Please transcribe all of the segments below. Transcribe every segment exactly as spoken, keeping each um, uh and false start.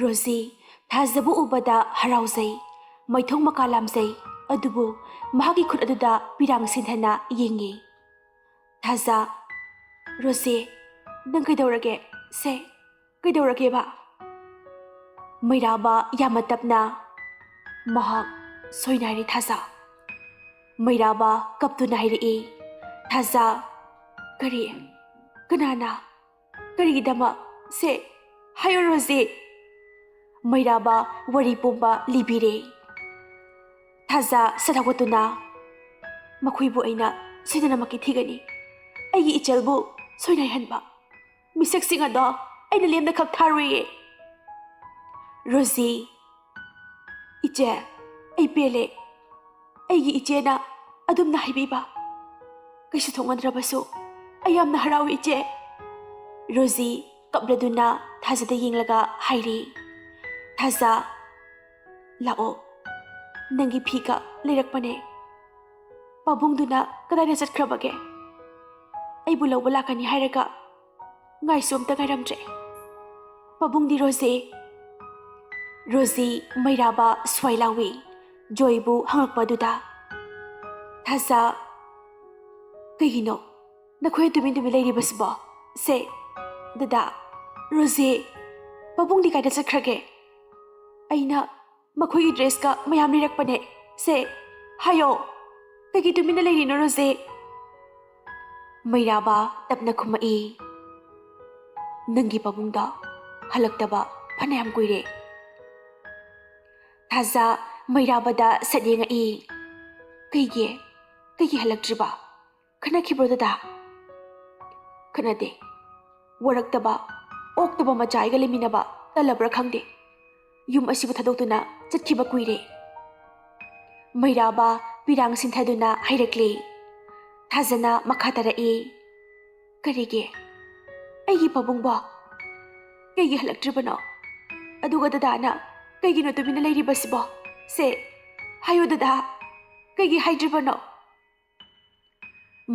Rosie ꯊꯥꯖꯕꯨ ꯎꯕꯗ ꯍꯔꯥꯎꯖꯩ꯫ ꯃꯥꯏꯊꯣꯡ ꯃꯀꯥ ꯂꯥꯝꯖꯩ꯫ ꯑꯗꯨꯕꯨ ꯃꯍꯥꯛꯀꯤ ꯈꯨꯠ ꯑꯗꯨꯗ ꯄꯤꯔꯥꯡ ꯁꯤꯟꯊꯅ ꯌꯦꯡꯉꯤ꯫ ꯊꯥꯖ, "ꯔꯣꯖꯤ, ꯅꯪ ꯀꯩꯗꯧꯔꯒꯦ? ꯁꯦ, ꯀꯩꯗꯧꯔꯒꯦꯕ?" ꯃꯩꯔꯥꯕ ꯌꯥꯝꯅ ꯇꯞꯅ, "ꯃꯍꯥꯛ ꯁꯣꯏꯅꯥꯏꯔꯦ ꯊꯥꯖ꯫" ꯃꯩꯔꯥꯕ ꯀꯞꯇꯨꯅ ꯍꯥꯏꯔꯛꯏ꯫ ꯊꯥꯖ, "ꯀꯔꯤ? ꯀꯅꯥꯅ? ꯀꯔꯤꯒꯤꯗꯃꯛ? ꯁꯦ, ꯍꯥꯏꯌꯨ ꯔꯣꯖꯤ꯫" ꯃꯩꯔꯥꯕ ꯋꯥꯔꯤ ꯄꯨꯝꯕ ꯂꯤꯕꯤꯔꯦ꯫ ꯊꯥꯖ ꯁꯠ ꯍꯧꯒꯠꯇꯨꯅ, "ꯃꯈꯣꯏꯕꯨ ꯑꯩꯅ ꯁꯣꯏꯗꯅꯃꯛꯀꯤ ꯊꯤꯒꯅꯤ꯫ ꯑꯩꯒꯤ ꯏꯆꯜꯕꯨ ꯁꯣꯏꯅꯥꯏꯍꯟꯕ ꯃꯤꯁꯛꯁꯤꯡ ꯑꯗꯣ ꯑꯩꯅ ꯂꯦꯝꯅ ꯈꯛ ꯊꯥꯔꯣꯏꯌꯦ꯫" ꯔꯣꯖꯤ, "ꯏꯆꯦ, ꯑꯩ ꯄꯦꯜꯂꯦ꯫ ꯑꯩꯒꯤ ꯏꯆꯦꯅ ꯑꯗꯨꯝꯅ ꯍꯥꯏꯕꯤꯕ꯫ ꯀꯩꯁꯨ ꯊꯣꯛꯅꯗ꯭ꯔꯕꯁꯨ ꯑꯩ ꯌꯥꯝꯅ ꯍꯔꯥꯎꯏ, ꯏꯆꯦ꯫" ꯔꯣꯖꯤ ꯀꯞꯂꯗꯨꯅ ꯊꯥꯖꯗ ꯌꯦꯡꯂꯒ ꯍꯥꯏꯔꯤ꯫ ꯊꯥꯖ, "ꯂꯥꯛꯑꯣ, ꯅꯪꯒꯤ ꯐꯤꯒ ꯂꯩꯔꯛꯄꯅꯦ꯫ ꯄꯥꯕꯨꯡꯗꯨꯅ ꯀꯗꯥꯏꯗ ꯆꯠꯈ꯭ꯔꯕꯒꯦ? ꯑꯩꯕꯨ ꯂꯧꯕ ꯂꯥꯛꯀꯅꯤ ꯍꯥꯏꯔꯒ ꯉꯥꯏꯁꯨ ꯑꯝꯇ ꯉꯥꯏꯔꯝꯗ꯭ꯔꯦ꯫ ꯄꯥꯕꯨꯡꯗꯤ ꯔꯣꯖꯤ?" ꯔꯣꯖꯤ ꯃꯩꯔꯥꯕ ꯁ꯭ꯋꯥꯏ ꯂꯥꯎꯏ꯫ ꯖꯣꯏꯕꯨ ꯍꯪꯂꯛꯄꯗꯨꯗ꯫ ꯊꯥꯖ, "ꯀꯩꯒꯤꯅꯣ ꯅꯈꯣꯏ ꯇꯨꯃꯤꯟ ꯇꯨꯃꯤꯟ ꯂꯩꯔꯤꯕꯁꯤꯕꯣ? ꯁꯦ, ꯗꯗꯥ, ꯔꯣꯖꯤ, ꯄꯥꯕꯨꯡꯗꯤ ꯀꯥꯏꯗ ꯆꯠꯈ꯭ꯔꯒꯦ? ꯑꯩꯅ ꯃꯈꯣꯏꯒꯤ ꯗ꯭ꯔꯦꯁꯀ ꯃꯌꯥꯝ ꯂꯩꯔꯛꯄꯅꯦ꯫ ꯁꯦ, ꯍꯥꯏꯌꯣ, ꯀꯩꯒꯤ ꯇꯨꯃꯤꯟꯅ ꯂꯩꯔꯤꯅꯣ ꯔꯣꯖꯤ?" ꯃꯩꯔꯥꯕ ꯇꯞꯅ ꯈꯨꯝꯃꯛꯏ, "ꯅꯪꯒꯤ ꯄꯥꯕꯨꯡꯗꯣ ꯍꯜꯂꯛꯇꯕ ꯐꯅꯌꯥꯝ ꯀꯨꯏꯔꯦ꯫" ꯊꯥꯖ ꯃꯩꯔꯥꯕꯗ ꯁꯠ ꯌꯦꯡꯉꯛꯏ꯫ "ꯀꯩꯒꯤ? ꯀꯩꯒꯤ ꯍꯜꯂꯛꯇ꯭ꯔꯤꯕ? ꯈꯠꯅꯈꯤꯕ꯭ꯔꯣ ꯗꯗꯥ?" "ꯈꯠꯅꯗꯦ꯫ ꯋꯥꯔꯛꯇꯕ, ꯑꯣꯛꯇꯕ ꯃꯆꯥ ꯑꯩꯒ ꯂꯩꯃꯤꯟꯅꯕ ꯇꯜꯂꯕ꯭ꯔꯥ ꯈꯪꯗꯦ꯫ ꯌꯨꯝ ꯑꯁꯤꯕꯨ ꯊꯥꯗꯣꯛꯇꯨꯅ ꯆꯠꯈꯤꯕ ꯀꯨꯏꯔꯦ꯫" ꯃꯩꯔꯥꯕ ꯄꯤꯔꯥꯡ ꯁꯤꯟꯊꯗꯨꯅ ꯍꯥꯏꯔꯛꯂꯦ꯫ ꯊꯥꯖꯅ ꯃꯈꯥ ꯇꯥꯔꯛꯏ, "ꯀꯔꯤꯒꯤ? ꯑꯩꯒꯤ ꯄꯥꯕꯨꯡꯕꯣ ꯀꯩꯒꯤ ꯍꯜꯂꯛꯇ꯭ꯔꯤꯕꯅꯣ? ꯑꯗꯨꯒ ꯗꯗꯥꯅ ꯀꯩꯒꯤꯅꯣ ꯇꯨꯃꯤꯟꯅ ꯂꯩꯔꯤꯕꯁꯤꯕꯣ? ꯁꯦ, ꯍꯥꯏꯌꯨ ꯗꯗꯥ, ꯀꯩꯒꯤ ꯍꯥꯏꯗ꯭ꯔꯤꯕꯅꯣ?"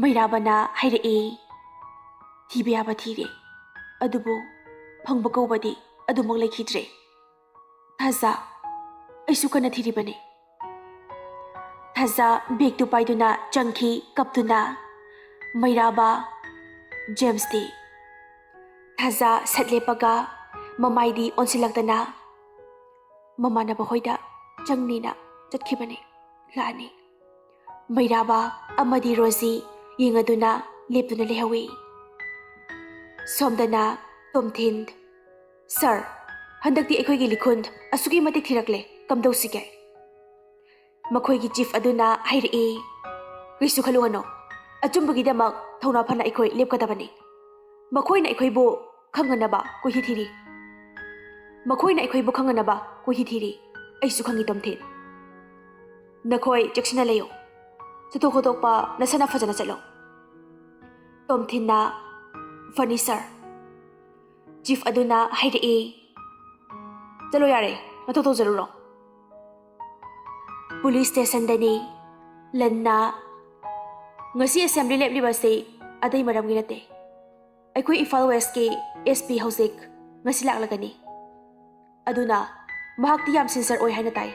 ꯃꯩꯔꯥꯕꯅ ꯍꯥꯏꯔꯛꯏ, "ꯊꯤꯕ ꯌꯥꯕ ꯊꯤꯔꯦ, ꯑꯗꯨꯕꯨ ꯐꯪꯕ ꯀꯧꯕꯗꯤ ꯑꯗꯨꯃꯛ ꯂꯩꯈꯤꯗ꯭ꯔꯦ꯫ "ꯊꯥꯖ, ꯑꯩꯁꯨ ꯀꯟꯅ ꯊꯤꯔꯤꯕꯅꯤ꯫" ꯊꯥꯖ ꯕꯦꯒꯇꯨ ꯄꯥꯏꯗꯨꯅ ꯆꯪꯈꯤ ꯀꯞꯇꯨꯅ꯫ ꯃꯩꯔꯥꯕ, ꯖꯦꯝꯁꯇꯤ? ꯊꯥꯖ ꯁꯠ ꯂꯦꯞꯄꯒ ꯃꯃꯥꯏꯗꯤ ꯑꯣꯟꯁꯤꯜꯂꯛꯇꯅ ꯃꯃꯥꯟꯅꯕ ꯍꯣꯏꯗ ꯆꯪꯅꯤꯅ ꯆꯠꯈꯤꯕꯅꯤ꯫ ꯂꯥꯛꯑꯅꯤ꯫ ꯃꯩꯔꯥꯕ ꯑꯃꯗꯤ ꯔꯣꯖꯤ ꯌꯦꯡꯉꯗꯨꯅ ꯂꯦꯞꯇꯨꯅ ꯂꯩꯍꯧꯏ꯫ ꯁꯣꯝꯗꯅ ꯇꯣꯝꯊꯤꯟ, "ꯁꯥꯔ, ꯍꯟꯗꯛꯇꯤ ꯑꯩꯈꯣꯏꯒꯤ ꯂꯤꯈꯨꯟ ꯑꯁꯨꯛꯀꯤ ꯃꯇꯤꯛ ꯊꯤꯔꯛꯂꯦ, ꯀꯝꯗꯧꯁꯤꯒꯦ?" ꯃꯈꯣꯏꯒꯤ ꯆꯤꯐ ꯑꯗꯨꯅ ꯍꯥꯏꯔꯛꯏ, "ꯀꯩꯁꯨ ꯈꯜꯂꯨꯒꯅꯨ, ꯑꯆꯨꯝꯕꯒꯤꯗꯃꯛ ꯊꯧꯅꯥ ꯐꯅ ꯑꯩꯈꯣꯏ ꯂꯦꯞꯀꯗꯕꯅꯤ꯫ ꯃꯈꯣꯏꯅ ꯑꯩꯈꯣꯏꯕꯨ ꯈꯪꯅꯅꯕ ꯀꯣꯏꯊꯤ ꯊꯤꯔꯤ꯫ ꯃꯈꯣꯏꯅ ꯑꯩꯈꯣꯏꯕꯨ ꯈꯪꯅꯅꯕ ꯀꯣꯏꯊꯤ ꯊꯤꯔꯤ꯫ ꯑꯩꯁꯨ ꯈꯪꯏ, ꯇꯣꯝꯊꯤꯟ꯫ ꯅꯈꯣꯏ ꯆꯦꯛꯁꯤꯟꯅ ꯂꯩꯌꯨ꯫ ꯆꯠꯊꯣꯛ ꯈꯣꯠꯇꯣꯛꯄ ꯅꯁꯥꯅ ꯐꯖꯅ ꯆꯠꯂꯣ꯫" ꯇꯣꯝꯊꯤꯟꯅ, "ꯐꯅꯤ, ꯁꯥꯔ꯫" ꯆꯤꯐ ꯑꯗꯨꯅ ꯍꯥꯏꯔꯛꯏ, "ꯆꯠꯂꯣ ꯌꯥꯔꯦ, ꯅꯊꯧ ꯇꯧꯖꯔꯨꯔꯣ꯫" ꯄꯨꯂꯤꯁ ꯁ꯭ꯇꯦꯁꯟꯗꯅꯤ꯫ ꯂꯟꯅ, "ꯉꯁꯤ ꯑꯦꯁꯦꯝꯕ꯭ꯂꯤ ꯂꯦꯞꯂꯤꯕꯁꯤ ꯑꯇꯩ ꯃꯔꯝꯒꯤ ꯅꯠꯇꯦ꯫ ꯑꯩꯈꯣꯏ ꯏꯝꯐꯥꯜ ꯋꯦꯁꯀꯤ ꯑꯦꯁ ꯄꯤ ꯍꯧꯖꯤꯛ ꯉꯁꯤ ꯂꯥꯛꯂꯒꯅꯤ꯫ ꯑꯗꯨꯅ ꯃꯍꯥꯛꯇꯤ ꯌꯥꯝ ꯁꯤꯟꯁꯔ ꯑꯣꯏ ꯍꯥꯏꯅ ꯇꯥꯏ꯫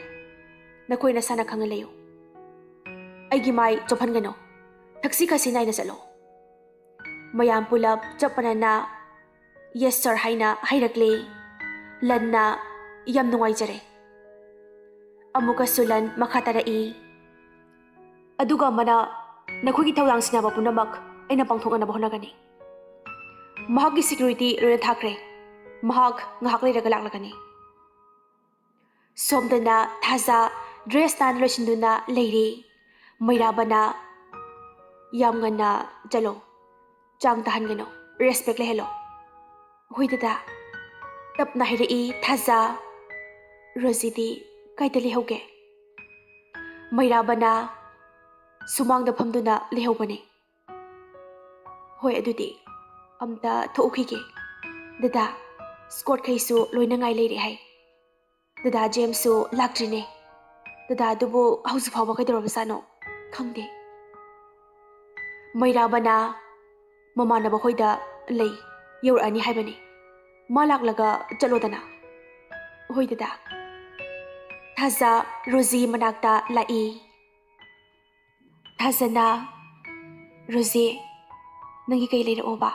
ꯅꯈꯣꯏ ꯅꯁꯥꯅ ꯈꯪꯅ ꯂꯩꯌꯨ꯫ ꯑꯩꯒꯤ ꯃꯥꯏ ꯆꯣꯞꯍꯟꯒꯅꯨ꯫ ꯊꯛꯁꯤ ꯈꯥꯁꯤ ꯅꯥꯏꯅ ꯆꯠꯂꯣ꯫" ꯃꯌꯥꯝ ꯄꯨꯂꯞ ꯆꯞ ꯃꯥꯟꯅꯅ "ꯌꯦꯁ ꯁꯥꯔ" ꯍꯥꯏꯅ ꯍꯥꯏꯔꯛꯂꯦ꯫ ꯂꯟꯅ, "ꯌꯥꯝ ꯅꯨꯡꯉꯥꯏꯖꯔꯦ꯫" ꯑꯃꯨꯛꯀꯁꯨ ꯂꯟ ꯃꯈꯥ ꯇꯥꯔꯛꯏ, "ꯑꯗꯨꯒ ꯑꯃꯅ, ꯅꯈꯣꯏꯒꯤ ꯊꯧꯗꯥꯡ ꯁꯤꯟꯅꯕ ꯄꯨꯝꯅꯃꯛ ꯑꯩꯅ ꯄꯥꯡꯊꯣꯛꯅꯅꯕ ꯍꯣꯠꯅꯒꯅꯤ꯫ ꯃꯍꯥꯛꯀꯤ ꯁꯦꯀ꯭ꯌꯨꯔꯤꯇꯤ ꯂꯣꯏꯅ ꯊꯥꯈ꯭ꯔꯦ꯫ ꯃꯍꯥꯛ ꯉꯥꯏꯍꯥꯛ ꯂꯩꯔꯒ ꯂꯥꯛꯂꯒꯅꯤ꯫" ꯁꯣꯝꯗꯅ ꯊꯥꯖ ꯗ꯭ꯔꯦꯁ ꯅꯥꯟꯅ ꯂꯣꯏꯁꯤꯟꯗꯨꯅ ꯂꯩꯔꯤ꯫ ꯃꯩꯔꯥꯕꯅ, "ꯌꯥꯝ ꯉꯟꯅ ꯆꯠꯂꯣ꯫ ꯆꯥꯡ ꯇꯥꯍꯟꯒꯅꯨ꯫ ꯔꯦꯁꯄꯦꯛ ꯂꯩꯍꯜꯂꯣ꯫" "ꯍꯣꯏ ꯗꯗꯥ꯫" ꯇꯞꯅ ꯍꯥꯏꯔꯛꯏ ꯊꯥꯖ꯫ "ꯔꯣꯖꯤꯗꯤ ꯀꯥꯏꯗ ꯂꯩꯍꯧꯒꯦ?" ꯃꯩꯔꯥꯕꯅ ꯁꯨꯃꯥꯡꯗ ꯐꯝꯗꯨꯅ ꯂꯩꯍꯧꯕꯅꯤ꯫ "ꯍꯣꯏ, ꯑꯗꯨꯗꯤ ꯑꯝꯇ ꯊꯣꯛꯎꯈꯤꯒꯦ꯫ ꯗꯗꯥ, ꯁ꯭ꯀꯣꯠꯈꯩꯁꯨ ꯂꯣꯏꯅ ꯉꯥꯏ ꯂꯩꯔꯦ ꯍꯥꯏ꯫ ꯗꯗꯥ ꯖꯦꯝꯁꯁꯨ ꯂꯥꯛꯇ꯭ꯔꯤꯅꯦ꯫ ꯗꯗꯥ ꯑꯗꯨꯕꯨ ꯍꯧꯖꯤꯛ ꯐꯥꯎꯕ ꯀꯩꯗꯧꯔꯕꯖꯥꯠꯅꯣ? ꯈꯪꯗꯦ꯫" ꯃꯩꯔꯥꯕꯅ, "ꯃꯃꯥꯟꯅꯕ ꯍꯣꯏꯗ ꯂꯩ, ꯌꯧꯔꯛꯑꯅꯤ ꯍꯥꯏꯕꯅꯤ꯫ ꯃꯥ ꯂꯥꯛꯂꯒ ꯆꯠꯂꯣꯗꯅ꯫" "ꯍꯣꯏ ꯗꯗꯥ꯫" ꯊꯥꯖ ꯔꯣꯖꯤ ꯃꯅꯥꯛꯇ ꯂꯥꯛꯏ꯫ ꯊꯥꯖꯅ, "ꯔꯣꯖꯤ, ꯅꯪꯒꯤ ꯀꯩ ꯂꯩꯔꯛꯑꯣꯕ?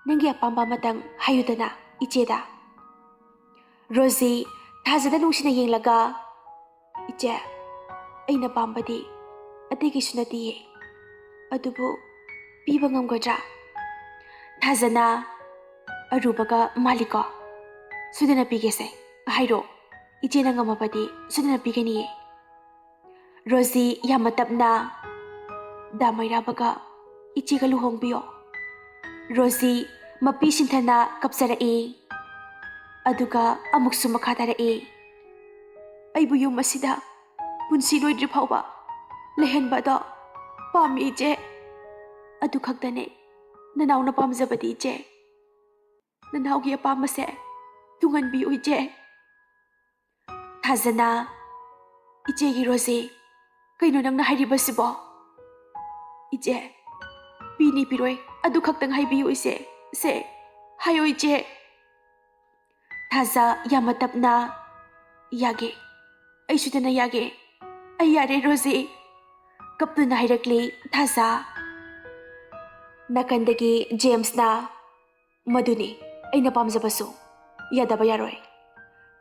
ꯅꯪꯒꯤ ꯑꯄꯥꯝꯕ ꯑꯃꯇꯪ ꯍꯥꯏꯌꯨꯗꯅ ꯏꯆꯦꯗ꯫" ꯔꯣꯖꯤ ꯊꯥꯖꯗ ꯅꯨꯡꯁꯤꯅ ꯌꯦꯡꯂꯒ, "ꯏꯆꯦ, ꯑꯩꯅ ꯄꯥꯝꯕꯗꯤ ꯑꯇꯩ ꯀꯩꯁꯨ ꯅꯠꯇꯤꯌꯦ, ꯑꯗꯨꯕꯨ ꯄꯤꯕ ꯉꯝꯒꯗ꯭ꯔꯥ?" ꯊꯥꯖꯅ, "ꯑꯔꯨꯕꯒ ꯃꯥꯜꯂꯤꯀꯣ, ꯁꯣꯏꯗꯅ ꯄꯤꯒꯦꯁꯦ, ꯍꯥꯏꯔꯣ, ꯏꯆꯦꯅ ꯉꯝꯃꯕꯗꯤ ꯁꯣꯏꯗꯅ ꯄꯤꯒꯅꯤꯌꯦ꯫" ꯔꯣꯖꯤ ꯌꯥꯝꯅ ꯇꯞꯅ, "ꯗꯥ ꯃꯩꯔꯥꯕꯒ ꯏꯆꯦꯒ ꯂꯨꯍꯣꯡꯕꯤꯌꯣ꯫" ꯔꯣꯖꯤ ꯃꯄꯤ ꯁꯤꯟꯊꯅ ꯀꯞꯆꯔꯛꯏ꯫ ꯑꯗꯨꯒ ꯑꯃꯨꯛꯁꯨ ꯃꯈꯥ ꯇꯥꯔꯛꯏ, "ꯑꯩꯕꯨ ꯌꯨꯝ ꯑꯁꯤꯗ ꯄꯨꯟꯁꯤ ꯂꯣꯏꯗ꯭ꯔꯤ ꯐꯥꯎꯕ ꯂꯩꯍꯟꯕꯗꯣ ꯄꯥꯝꯃꯤ ꯏꯆꯦ꯫ ꯑꯗꯨ ꯈꯛꯇꯅꯦ ꯅꯅꯥꯎꯅ ꯄꯥꯝꯖꯕꯗꯤ ꯏꯆꯦ꯫ ꯅꯅꯥꯎꯒꯤ ꯑꯄꯥꯝꯕꯁꯦ ꯊꯨꯡꯍꯟꯕꯤꯌꯨ ꯏꯆꯦ꯫" ꯊꯥꯖꯅ, "ꯏꯆꯦꯒꯤ ꯔꯣꯖꯤ, ꯀꯩꯅꯣ ꯅꯪꯅ ꯍꯥꯏꯔꯤꯕꯁꯤꯕꯣ? ꯏꯆꯦ, ꯄꯤꯅꯤ ꯄꯤꯔꯣꯏ ꯑꯗꯨ ꯈꯛꯇꯪ ꯍꯥꯏꯕꯤꯌꯨ ꯏꯆꯦ, ꯁꯦ, ꯍꯥꯏꯌꯨ ꯏꯆꯦ꯫" ꯊꯥꯖ ꯌꯥꯝꯅ ꯇꯞꯅ, "ꯌꯥꯒꯦ, ꯑꯩ ꯁꯣꯏꯗꯅ ꯌꯥꯒꯦ, ꯑꯩ ꯌꯥꯔꯦ ꯔꯣꯖꯤ꯫" ꯀꯞꯇꯨꯅ ꯍꯥꯏꯔꯛꯂꯤ ꯊꯥꯖ꯫ ꯅꯥꯀꯟꯗꯒꯤ ꯖꯦꯝꯁꯅ, "ꯃꯗꯨꯅꯤ ꯑꯩꯅ ꯄꯥꯝꯖꯕꯁꯨ, ꯌꯥꯗꯕ ꯌꯥꯔꯣꯏ꯫"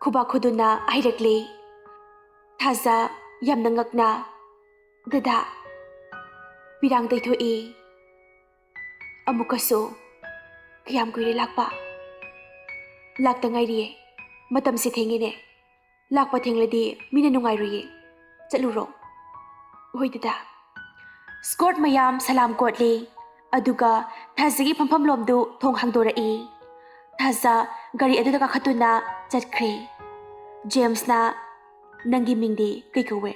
ꯈꯨꯕꯥꯛ ꯈꯨꯗꯨꯅ ꯍꯥꯏꯔꯛꯂꯤ꯫ ꯊꯥꯖ ꯌꯥꯝꯅ ꯉꯛꯅ, "ꯗꯗꯥ, ꯄꯤꯔꯥꯡ ꯇꯩꯊꯣꯛꯏ꯫ ꯑꯃꯨꯛꯀꯁꯨ ꯀꯌꯥꯝ ꯀꯨꯏꯔꯦ ꯂꯥꯛꯄ?" "ꯂꯥꯛꯇ ꯉꯥꯏꯔꯤꯌꯦ꯫ ꯃꯇꯝꯁꯦ ꯊꯦꯡꯉꯦꯅꯦ꯫ ꯂꯥꯛꯄ ꯊꯦꯡꯂꯗꯤ ꯃꯤꯅ ꯅꯨꯡꯉꯥꯏꯔꯣꯏꯌꯦ꯫ ꯆꯠꯂꯨꯔꯣ꯫" "ꯍꯣꯏ ꯗꯗꯥ꯫" ꯁ꯭ꯀꯣꯔꯠ ꯃꯌꯥꯝ ꯁꯂꯥꯝ ꯀꯣꯠꯂꯤ꯫ ꯑꯗꯨꯒ ꯊꯥꯖꯒꯤ ꯐꯝꯐꯝ ꯂꯣꯝꯗꯨ ꯊꯣꯡ ꯍꯥꯡꯗꯣꯔꯛꯏ꯫ ꯊꯥꯖ ꯒꯥꯔꯤ ꯑꯗꯨꯗ ꯀꯥꯈꯠꯇꯨꯅ ꯆꯠꯈ꯭ꯔꯦ꯫ ꯖꯦꯝꯁꯅ, "ꯅꯪꯒꯤ ꯃꯤꯡꯗꯤ ꯀꯩ ꯀꯧꯋꯦ?"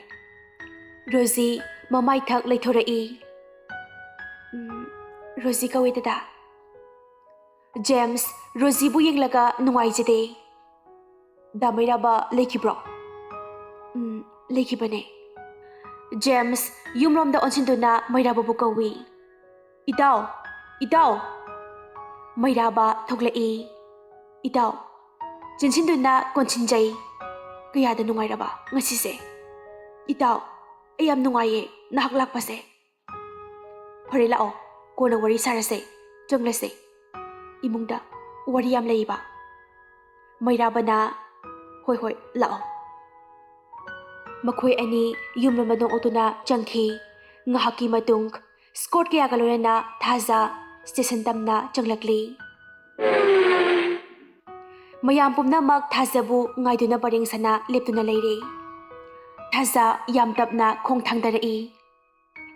ꯔꯣꯖꯤ ꯃꯃꯥꯏ ꯊꯛ ꯂꯩꯊꯣꯔꯛꯏ꯫ "ꯎꯝ, ꯔꯣꯖꯤ ꯀꯧꯋꯦ ꯗꯗꯥ꯫" ꯖꯦꯝꯁ ꯔꯣꯖꯤꯕꯨ ꯌꯦꯡꯂꯒ ꯅꯨꯡꯉꯥꯏꯖꯗꯦ꯫ "ꯗꯥ ꯃꯩꯔꯥꯕ ꯂꯩꯈꯤꯕ꯭ꯔꯣ?" "ꯎꯝ, ꯂꯩꯈꯤꯕꯅꯦ꯫" ꯖꯦꯝꯁ ꯌꯨꯝꯂꯣꯝꯗ ꯑꯣꯟꯁꯤꯟꯗꯨꯅ ꯃꯩꯔꯥꯕꯕꯨ ꯀꯧꯏ꯫ "ꯏꯇꯥꯎ! ꯏꯇꯥꯎ!" ꯃꯩꯔꯥꯕ ꯊꯣꯛꯂꯛꯏ꯫ "ꯏꯇꯥꯎ!" ꯆꯦꯟꯁꯤꯟꯗꯨꯅ ꯀꯣꯟꯁꯤꯟꯖꯩ꯫ ꯀꯌꯥꯗ ꯅꯨꯡꯉꯥꯏꯔꯕ ꯉꯁꯤꯁꯦ꯫ ꯏꯇꯥꯎ, ꯑꯩ ꯌꯥꯝ ꯅꯨꯡꯉꯥꯏꯌꯦ ꯅꯍꯥꯛ ꯂꯥꯛꯄꯁꯦ꯫ ꯐꯔꯦ, ꯂꯥꯛꯑꯣ, ꯀꯣꯟꯅ ꯋꯥꯔꯤ ꯁꯥꯔꯁꯦ, ꯆꯪꯂꯁꯦ꯫ ꯏꯃꯨꯡꯗ ꯋꯥꯔꯤ ꯌꯥꯝ ꯂꯩꯕ꯫ ꯃꯩꯔꯥꯕꯅ, "ꯍꯣꯏ, ꯍꯣꯏ, ꯂꯥꯛꯑꯣ"꯫ ꯃꯈꯣꯏ ꯑꯅꯤ ꯌꯨꯝ ꯂꯣꯝꯗ ꯅꯣꯛꯅꯗꯨꯅ ꯆꯪꯈꯤ꯫ ꯉꯥꯏꯍꯥꯛꯀꯤ ꯃꯇꯨꯡ ꯁ꯭ꯀꯣꯔꯠ ꯀꯌꯥꯒ ꯂꯣꯏꯅꯅ ꯊꯥꯖ ꯁ꯭ꯇꯦꯁꯟ ꯇꯝꯅ ꯆꯪꯂꯛꯂꯤ꯫ ꯃꯌꯥꯝ ꯄꯨꯝꯅꯃꯛ ꯊꯥꯖꯕꯨ ꯉꯥꯏꯗꯨꯅ ꯄꯔꯦꯡ ꯁꯥꯅ ꯂꯦꯞꯇꯨꯅ ꯂꯩꯔꯦ꯫ ꯊꯥꯖ ꯌꯥꯝ ꯇꯞꯅ ꯈꯣꯡ ꯊꯥꯡꯗꯔꯛꯏ꯫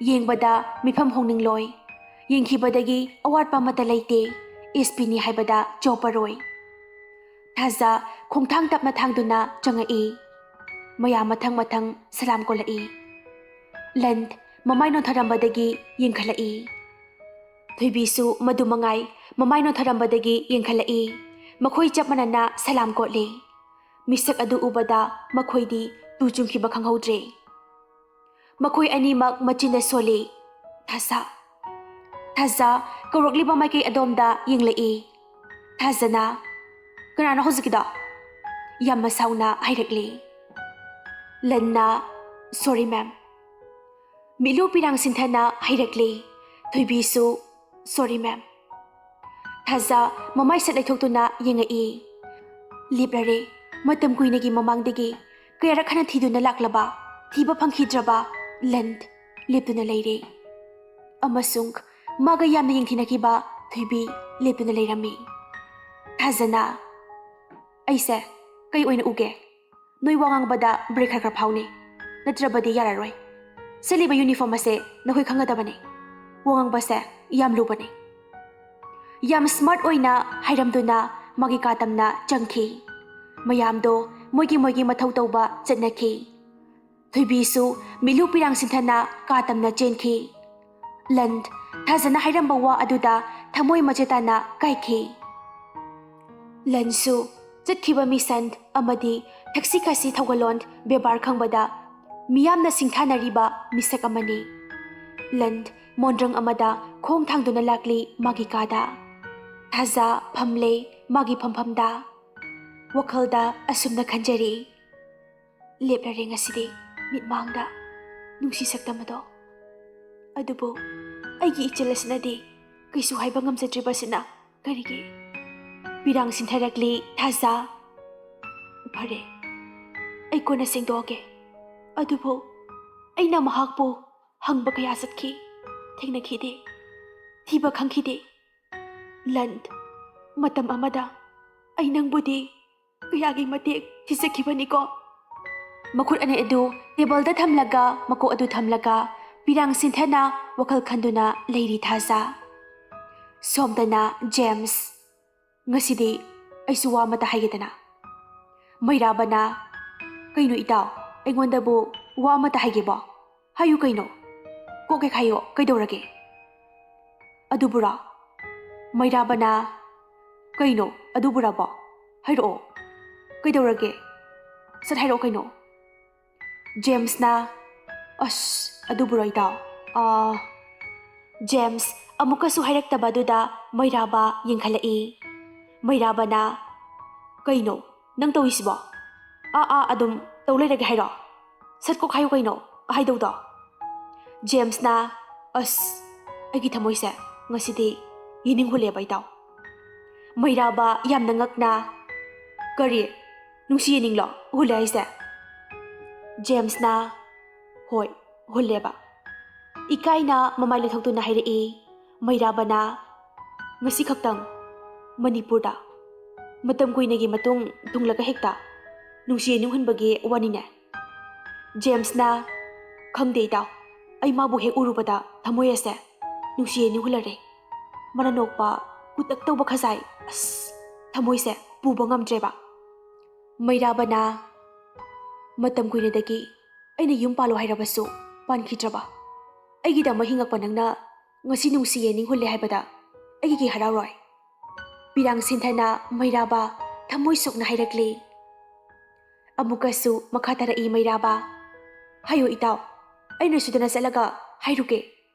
ꯌꯦꯡꯕꯗ ꯃꯤꯐꯝ ꯍꯣꯡꯅꯤꯡꯂꯣꯏ꯫ ꯌꯦꯡꯈꯤꯕꯗꯒꯤ ꯑꯋꯥꯠꯄ ꯑꯃꯠꯇ ꯂꯩꯇꯦ꯫ ꯑꯦꯁ ꯄꯤꯅꯤ ꯍꯥꯏꯕꯗ ꯆꯣꯞꯄꯔꯣꯏ꯫ ꯊꯥꯖ ꯈꯣꯡꯊꯥꯡ ꯇꯞꯅ ꯊꯥꯡꯗꯨꯅ ꯆꯪꯉꯛꯏ꯫ ꯃꯌꯥꯝ ꯃꯊꯪ ꯃꯊꯪ ꯁꯂꯥꯝ ꯀꯣꯜꯂꯛꯏ꯫ ꯂꯟ ꯃꯃꯥꯏ ꯅꯣꯟꯊꯔꯝꯕꯗꯒꯤ ꯌꯦꯡꯈꯠꯂꯛꯏ꯫ ꯊꯣꯏꯕꯤꯁꯨ ꯃꯗꯨ ꯃꯉꯥꯏ, ꯃꯃꯥꯏ ꯅꯣꯟꯊꯔꯝꯕꯗꯒꯤ ꯌꯦꯡꯈꯠꯂꯛꯏ꯫ ꯃꯈꯣꯏ ꯆꯞ ꯃꯥꯟꯅꯅ ꯁꯂꯥꯝ ꯀꯣꯠꯂꯤ꯫ ꯃꯤꯁꯛ ꯑꯗꯨ ꯎꯕꯗ ꯃꯈꯣꯏꯗꯤ ꯇꯨ ꯆꯨꯡꯈꯤꯕ ꯈꯪꯍꯧꯗ꯭ꯔꯦ꯫ ꯃꯈꯣꯏ ꯑꯅꯤꯃꯛ ꯃꯆꯤꯟꯗ ꯁꯣꯜꯂꯤ꯫ "ꯊꯥꯖ, ꯊꯥꯖ" ꯀꯧꯔꯛꯂꯤꯕ ꯃꯥꯏꯀꯩ ꯑꯗꯣꯝꯗ ꯌꯦꯡꯂꯛꯏ꯫ ꯊꯥꯖꯅ, "ꯀꯅꯥꯅꯣ ꯍꯧꯖꯤꯛꯀꯤꯗꯣ?" ꯌꯥꯝꯅ ꯁꯥꯎꯅ ꯍꯥꯏꯔꯛꯂꯤ꯫ ꯂꯟꯅ, "ꯁꯣꯔꯤ ꯃꯦꯝ"꯫ ꯃꯤꯠꯂꯨ ꯄꯤꯔꯥꯡ ꯁꯤꯟꯊꯅ ꯍꯥꯏꯔꯛꯂꯤ꯫ ꯊꯣꯏꯕꯤꯁꯨ, "ꯁꯣꯔꯤ ꯃꯦꯝ"꯫ ꯊꯥꯖ ꯃꯃꯥꯏ ꯁꯠ ꯂꯩꯊꯣꯛꯇꯨꯅ ꯌꯦꯡꯉꯛꯏ꯫ ꯂꯦꯞꯂꯔꯦ꯫ ꯃꯇꯝ ꯀꯨꯏꯅꯒꯤ ꯃꯃꯥꯡꯗꯒꯤ ꯀꯌꯥꯔꯛ ꯍꯟꯅ ꯊꯤꯗꯨꯅ ꯂꯥꯛꯂꯕ, ꯊꯤꯕ ꯐꯪꯈꯤꯗ꯭ꯔꯕ ꯂꯟ ꯂꯦꯞꯇꯨꯅ ꯂꯩꯔꯦ꯫ ꯑꯃꯁꯨꯡ ꯃꯥꯒ ꯌꯥꯝꯅ ꯌꯦꯡꯊꯤꯅꯈꯤꯕ ꯊꯣꯏꯕꯤ ꯂꯦꯞꯇꯨꯅ ꯂꯩꯔꯝꯃꯤ꯫ ꯊꯥꯖꯅ, "ꯑꯩꯁꯦ ꯀꯩ ꯑꯣꯏꯅ ꯎꯒꯦ? ꯅꯣꯏ ꯋꯥ ꯉꯥꯡꯕꯗ ꯕ꯭ꯔꯦꯛ ꯈꯔ ꯈꯔ ꯐꯥꯎꯅꯦ, ꯅꯠꯇ꯭ꯔꯕꯗꯤ ꯌꯥꯔꯔꯣꯏ꯫ ꯁꯦꯠꯂꯤꯕ ꯌꯨꯅꯤꯐꯣꯔꯝ ꯑꯁꯦ ꯅꯈꯣꯏ ꯈꯪꯒꯗꯕꯅꯤ꯫ ꯋꯥ ꯉꯥꯡꯕꯁꯦ ꯌꯥꯝ ꯂꯨꯕꯅꯤ"꯫ ꯌꯥꯝ ꯁ꯭ꯃꯥꯔꯠ ꯑꯣꯏꯅ ꯍꯥꯏꯔꯝꯗꯨꯅ ꯃꯥꯒꯤ ꯀꯥ ꯇꯝꯅ ꯆꯪꯈꯤ꯫ ꯃꯌꯥꯝꯗꯣ ꯃꯣꯏꯒꯤ ꯃꯣꯏꯒꯤ ꯃꯊꯧ ꯇꯧꯕ ꯆꯠꯅꯈꯤ꯫ ꯊꯣꯏꯕꯤꯁꯨ ꯃꯤꯠꯂꯨ ꯄꯤꯔꯥꯡ ꯁꯤꯟꯊꯅ ꯀꯥ ꯇꯝꯅ ꯆꯦꯟꯈꯤ꯫ ꯂꯟ ꯊꯥꯖꯅ ꯍꯥꯏꯔꯝꯕ ꯋꯥ ꯑꯗꯨꯗ ꯊꯃꯣꯏ ꯃꯆꯦꯠ ꯇꯥꯅ ꯀꯥꯏꯈꯤ꯫ ꯂꯟꯁꯨ ꯆꯠꯈꯤꯕ ꯃꯤꯁꯟ ꯑꯃꯗꯤ ꯊꯛꯁꯤ ꯈꯥꯁꯤ ꯊꯧꯒꯜꯂꯣꯟ ꯕꯦꯕꯥꯔ ꯈꯪꯕꯗ ꯃꯤꯌꯥꯝꯅ ꯁꯤꯡꯊꯥꯅꯔꯤꯕ ꯃꯤꯁꯛ ꯑꯃꯅꯤ꯫ ꯂꯟ ꯃꯣꯟꯗ꯭ꯔꯪ ꯑꯃꯗ ꯈꯣꯡ ꯊꯥꯡꯗꯨꯅ ꯂꯥꯛꯂꯤ ꯃꯥꯒꯤ ꯀꯥꯗ꯫ ꯊꯥꯖ ꯐꯝꯂꯦ ꯃꯥꯒꯤ ꯐꯝꯐꯝꯗ꯫ ꯋꯥꯈꯜꯗ ꯑꯁꯨꯝꯅ ꯈꯟꯖꯔꯤ, ꯂꯦꯞꯂꯔꯦ ꯉꯁꯤꯗꯤ ꯃꯤꯠꯃꯥꯡꯗ ꯅꯨꯡꯁꯤ ꯁꯛꯇꯝ ꯑꯗꯣ꯫ ꯑꯗꯨꯕꯨ ꯑꯩꯒꯤ ꯏꯆꯜ ꯑꯁꯤꯅꯗꯤ ꯀꯩꯁꯨ ꯍꯥꯏꯕ ꯉꯝꯖꯗ꯭ꯔꯤꯕꯁꯤꯅ ꯀꯔꯤꯒꯤ? ꯄꯤꯔꯥꯡ ꯁꯤꯟꯊꯔꯛꯂꯤ ꯊꯥꯖ꯫ ꯐꯔꯦ, ꯑꯩ ꯀꯣꯟꯅ ꯁꯦꯡꯗꯣꯛꯑꯒꯦ꯫ ꯑꯗꯨꯕꯨ ꯑꯩꯅ ꯃꯍꯥꯛꯄꯨ ꯍꯪꯕ ꯀꯌꯥ ꯆꯠꯈꯤ, ꯊꯦꯡꯅꯈꯤꯗꯦ, ꯊꯤꯕ ꯈꯪꯈꯤꯗꯦ꯫ ꯂꯟ, ꯃꯇꯝ ꯑꯃꯗ ꯑꯩ ꯅꯪꯕꯨꯗꯤ ꯀꯌꯥꯒꯤ ꯃꯇꯤꯛ ꯊꯤꯖꯈꯤꯕꯅꯤꯀꯣ꯫ ꯃꯈꯨꯠ ꯑꯅꯤ ꯑꯗꯨ ꯇꯦꯕꯜꯗ ꯊꯝꯂꯒ, ꯃꯀꯣꯛ ꯑꯗꯨ ꯊꯝꯂꯒ, ꯄꯤꯔꯥꯡ ꯁꯤꯟꯊꯅ ꯋꯥꯈꯜ ꯈꯟꯗꯨꯅ ꯂꯩꯔꯤ ꯊꯥꯖ꯫ ꯁꯣꯝꯗꯅ ꯖꯦꯝꯁ꯫ "ꯉꯁꯤꯗꯤ ꯑꯩꯁꯨ ꯋꯥ ꯑꯃꯇ ꯍꯥꯏꯒꯦꯗꯅ꯫" ꯃꯩꯔꯥꯕꯅ, "ꯀꯩꯅꯣ ꯏꯇꯥꯎ, ꯑꯩꯉꯣꯟꯗꯕꯨ ꯋꯥ ꯑꯃꯇ ꯍꯥꯏꯒꯦꯕꯣ? ꯍꯥꯏꯌꯨ ꯀꯩꯅꯣ? ꯀꯣꯛ ꯍꯦꯛ ꯍꯥꯏꯌꯣ, ꯀꯩꯗꯧꯔꯒꯦ?" "ꯑꯗꯨꯕꯨꯔꯣ?" ꯃꯩꯔꯥꯕꯅ, "ꯀꯩꯅꯣ ꯑꯗꯨꯕꯨꯔꯕꯣ? ꯍꯥꯏꯔꯛꯑꯣ, ꯀꯩꯗꯧꯔꯒꯦ? ꯁꯠ ꯍꯥꯏꯔꯛꯑꯣ ꯀꯩꯅꯣ꯫" ꯖꯦꯝꯁꯅ, "ꯑꯁ, ꯑꯗꯨꯕꯨꯔꯣ ꯏꯇꯥꯎ? ꯑꯥ꯫" ꯖꯦꯝꯁ ꯑꯃꯨꯛꯀꯁꯨ ꯍꯥꯏꯔꯛꯇꯕ ꯑꯗꯨꯗ ꯃꯩꯔꯥꯕ ꯌꯦꯡꯈꯠꯂꯛꯏ꯫ ꯃꯩꯔꯥꯕꯅ, "ꯀꯩꯅꯣ ꯅꯪ ꯇꯧꯔꯤꯁꯤꯕꯣ? ꯑꯥ ꯑꯥ ꯑꯗꯨꯝ ꯇꯧ ꯂꯩꯔꯒꯦ ꯍꯥꯏꯔꯣ? ꯁꯠ ꯀꯣꯛ ꯍꯥꯏꯌꯨ ꯀꯩꯅꯣ ꯍꯥꯏꯗꯧꯗꯣ꯫" ꯖꯦꯝꯁꯅ, "ꯑꯁ, ꯑꯩꯒꯤ ꯊꯃꯣꯏꯁꯦ ꯉꯁꯤꯗꯤ ꯌꯦꯅꯤꯡ ꯍꯨꯜꯂꯦꯕ ꯏꯇꯥꯎ꯫" ꯃꯩꯔꯥꯕ ꯌꯥꯝꯅ ꯉꯛꯅ, "ꯀꯔꯤ? ꯅꯨꯡꯁꯤ ꯌꯦꯅꯤꯡꯂꯣ ꯍꯨꯜꯂꯦ ꯍꯥꯏꯁꯦ?" ꯖꯦꯝꯁꯅ, "ꯍꯣꯏ, ꯍꯨꯜꯂꯦꯕ꯫" ꯏꯀꯥꯏꯅ ꯃꯃꯥꯏ ꯂꯩꯊꯣꯛꯇꯨꯅ ꯍꯥꯏꯔꯛꯏ꯫ ꯃꯩꯔꯥꯕꯅ, "ꯉꯁꯤ ꯈꯛꯇꯪ ꯃꯅꯤꯄꯨꯔꯗ ꯃꯇꯝ ꯀꯨꯏꯅꯒꯤ ꯃꯇꯨꯡ ꯊꯨꯡꯂꯒ ꯍꯦꯛꯇ ꯅꯨꯡꯁꯤ ꯌꯦꯅꯤꯡ ꯍꯨꯟꯕꯒꯤ ꯋꯥꯅꯤꯅꯦ?" ꯖꯦꯝꯁꯅ, "ꯈꯪꯗꯦ ꯏꯇꯥꯎ, ꯑꯩ ꯃꯥꯕꯨ ꯍꯦꯛ ꯎꯔꯨꯕꯗ ꯊꯃꯣꯏ ꯑꯁꯦ ꯅꯨꯡꯁꯤ ꯌꯦꯅꯤꯡ ꯍꯨꯜꯂꯔꯦ꯫ ꯃꯥꯅ ꯅꯣꯛꯄ ꯀꯨꯇꯛ ꯇꯧꯕ ꯈꯖꯥꯏ, ꯑꯁ, ꯊꯃꯣꯏꯁꯦ ꯄꯨꯕ ꯉꯝꯗ꯭ꯔꯦꯕ꯫" ꯃꯩꯔꯥꯕꯅ, "ꯃꯇꯝ ꯀꯨꯏꯅꯗꯒꯤ ꯑꯩꯅ ꯌꯨꯝ ꯄꯥꯜꯂꯣ ꯍꯥꯏꯔꯕꯁꯨ ꯄꯥꯟꯈꯤꯗ꯭ꯔꯕ ꯑꯩꯒꯤꯗꯃꯛ ꯍꯤꯡꯉꯛꯄ ꯅꯪꯅ ꯉꯁꯤ ꯅꯨꯡꯁꯤ ꯌꯦꯅꯤꯡ ꯍꯨꯜꯂꯦ ꯍꯥꯏꯕꯗ ꯑꯩꯒꯤ ꯀꯩ ꯍꯔꯥꯎꯔꯣꯏ?" ꯄꯤꯔꯥꯡ ꯁꯤꯟꯊꯅ ꯃꯩꯔꯥꯕ ꯊꯃꯣꯏ ꯁꯣꯛꯅ ꯍꯥꯏꯔꯛꯂꯤ꯫ ꯑꯃꯨꯛꯀꯁꯨ ꯃꯈꯥ ꯇꯥꯔꯛꯏ ꯃꯩꯔꯥꯕ, "ꯍꯥꯏꯌꯨ ꯏꯇꯥꯎ, ꯑꯩꯅ ꯁꯣꯏꯗꯅ ꯆꯠꯂꯒ ꯍꯥꯏꯔꯨꯒꯦ꯫